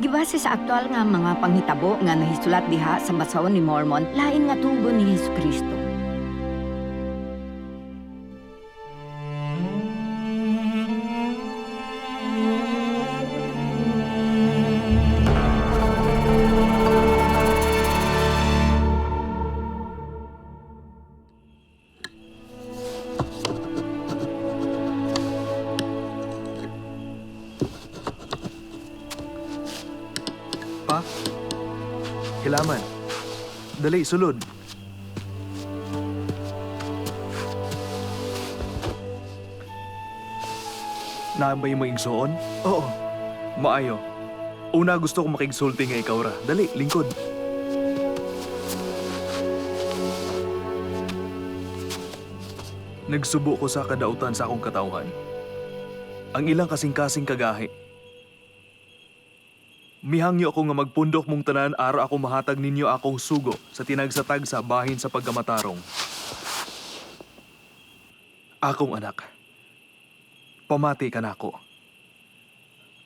Gibase sa aktual nga mga panghitabo nga nahisulat diha sa basahon ni Mormon, lain nga tugon ni Hesukristo. Pa? Hilaman. Dali, sulod. Naa ba yung maigsoon? Oo. Maayo. Una gusto ko makigsulti nga ikaw ra. Dali, lingkod. Nagsubo ko sa kadautan sa akong katawhan. Ang ilang kasing-kasing kagahi. Mihangyo ako nga magpundok mong tanan ara ako mahatag ninyo akong sugo sa tinagsatag sa bahin sa pagkamatarong. Akong anak, pamati ka nako.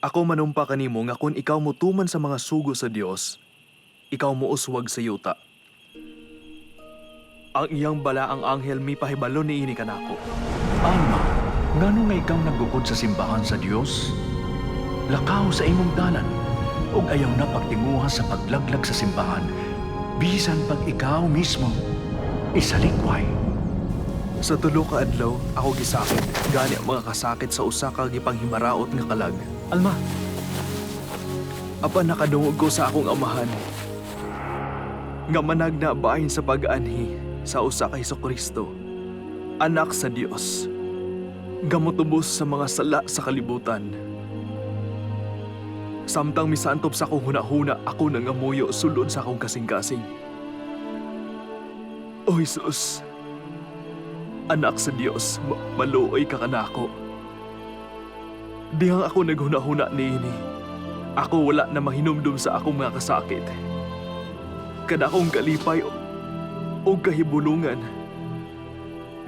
Ako manumpa kanimo nga kung ikaw motuman sa mga sugo sa Dios, ikaw mouswag sa yuta. Ang iyang balaang anghel mipahibalo niini kanako. Alma, ngano nga ikaw naggukod sa simbahan sa Dios? Lakaw sa imong dalan, ug ayaw na pagtinguha sa paglaglag sa simbahan, bisan pag ikaw mismo isalikway. Sa tulo ka adlaw, ako gisakit. Gani ang mga kasakit sa usa ka gipanghimaraot nga kalag. Alma, Apan nakadungog ko sa akong amahan. Nga managna bahin sa pag-anhi sa usa ka Hesukristo, anak sa Dios. Nga motubos sa mga sala sa kalibutan. Samtang misantop sa akong hunahuna, ako nangamuyo sulod sa akong kasing-kasing. O Jesus, anak sa Dios, maluoy ka kanako. Dihang ako naghunahuna niini. Ako wala na mahinumdum sa akong mga kasakit. Kada akong kalipay o kahibulungan,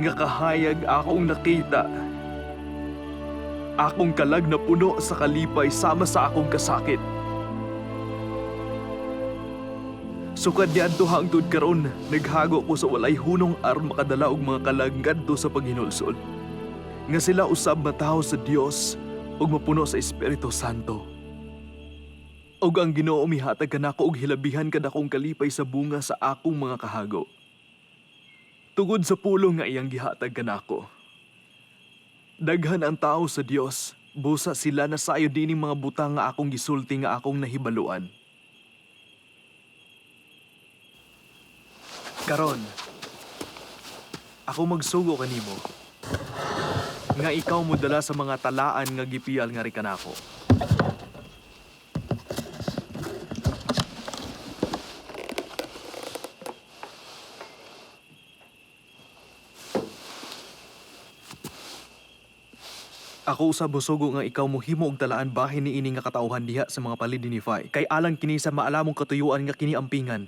nga kahayag akong nakita. Akong kalag na puno sa kalipay sama sa akong kasakit. Sukad niadto hangtod karon, naghago ko sa walay hunong aron makadala og mga kalag ngadto sa paghinulsol. Nga sila usab matawo sa Dios ug mapuno sa Espiritu Santo. Og ang Ginoo mihatag kanako og hilabihan kadakong kalipay sa bunga sa akong mga kahago. Tugod sa pulong nga iyang gihatag kanako. Daghan ang tao sa Dios, busa sila na sayo dining mga butang nga akong gisulti nga akong nahibaluan. Karon, ako magsugo kanimo nga ikaw modala sa mga talaan nga gipiyal nga ri kanako. Ako usab mosugo nga ikaw mohimo og talaan bahin niini nga katawhan diha sa mga palid ni Nephi. Kay alang kini sa maalamong katuyuan nga kini ampingan.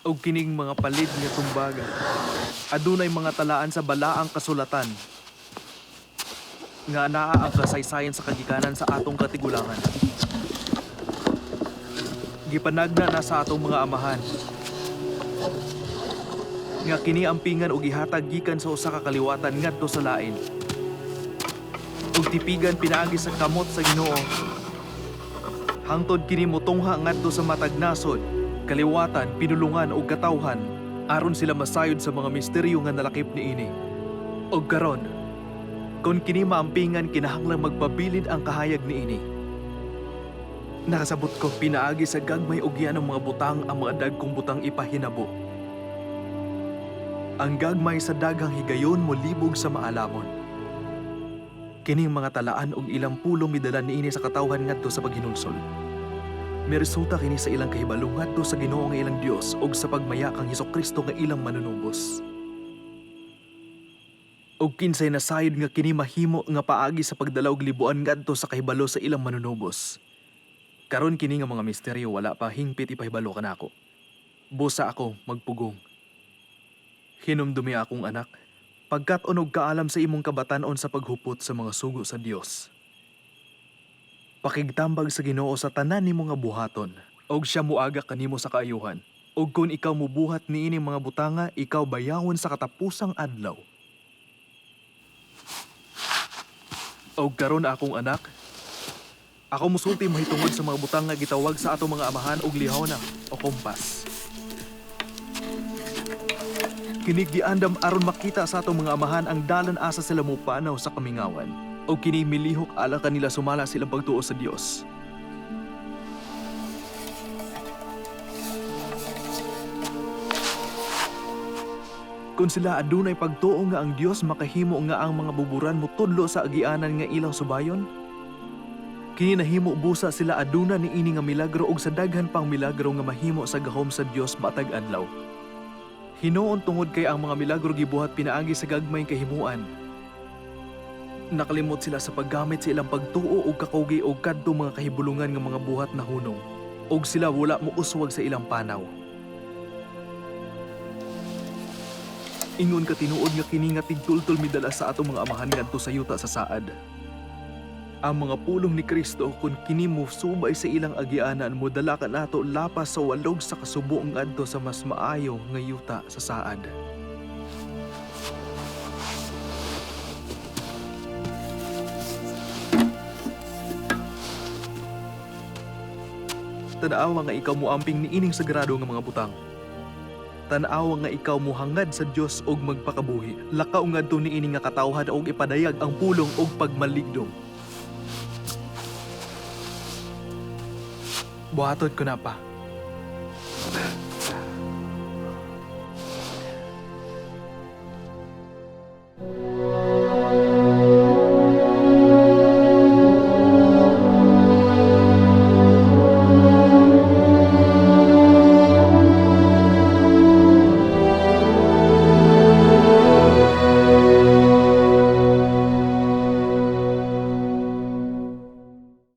Og kining mga palid nga tumbaga. Adunay mga talaan sa balaang kasulatan nga naa ang kasaysayan sa kagikanan sa atong katigulangan. Gipanagna na sa atong mga amahan nga kini ampingan og gihatag gikan sa usa ka kaliwatan ngadto sa lain. Ug tipigan pinaagi sa kamot sa Ginoo. Hangtod kini motungha ngadto sa matag nasod, kaliwatan, pinulungan ug katawhan aron sila masayod sa mga misteryo nga nalakip niini. Og karon, kon kini maampingan kinahanglang magpabilin ang kahayag niini. Nakasabot ko pinaagi sa gagmay og yan ang mga butang ang mga dagkong butang ipahinabo. Ang gagmay sa daghang higayon molibog sa maalamon. Kining mga talaan og ilang pulong midala niini sa katawhan ngadto sa paghinulsol. Miresulta kini sa ilang kahibalo ngadto sa Ginoo nga ilang Dios ug sa pagmaya kang Hesukristo nga ilang manunubos. Og kinsay nasayod nga kini mahimo nga paagi sa pagdala og libuan ngadto sa kahibalo sa ilang manunubos. Karon kini nga mga misteryo wala pa hingpit ipahibalo kanako. Busa ako magpugong. Hinumdumi akong anak, pagkat-on og kaalam sa imong kabatan-on sa paghupot sa mga sugo sa Dios. Pakigtambag sa Ginoo sa tanan nimo nga buhaton, og siya muaga kanimo sa kaayuhan. Og kung ikaw mubuhat niining mga butanga, ikaw bayawon sa katapusang adlaw. Og karon akong anak, ako musulti mahitungod sa mga butang nga gitawag sa atong mga amahan og lihona o kompas. Kini giandam aron makita sa atong mga amahan ang dalan asa sila mopanaw sa kamingawan. O kini milihok ala kanila sumala silang pagtuo sa Dios. Kung sila adunay pagtuo nga ang Dios makahimo nga ang mga buburan motudlo sa agianan nga ilang subayon, kini nahimo busa sila aduna niini nga milagro ug sa daghan pang milagro nga mahimo sa gahom sa Dios matag adlaw. Hinuon tungod kay ang mga milagro gibuhat pinaagi sa gagmay kahimuan. Nakalimot sila sa paggamit sa ilang pagtuo ug kakugi og kadto mga kahibulungan nga mga buhat na hunong. Og sila wala mouswag sa ilang panaw. Ingon ka tinuod nga kini nga tigtultol midala sa atong mga amahan ngadto sa yuta sa saad. Ang mga pulong ni Kristo kung kini mo subay sa ilang agianan mo dala ka nato lapas sa walog sa kasubo ngadto sa mas maayo nga yuta sa saad. Tan-awa nga ikaw moamping niining sagrado nga mga butang. Tan-awa nga ikaw mohangad sa Dios og magpakabuhi. Lakaw ngadto niini nga katawhan og ipadayag ang pulong og pagmaligdong. Buhaton ko na pa.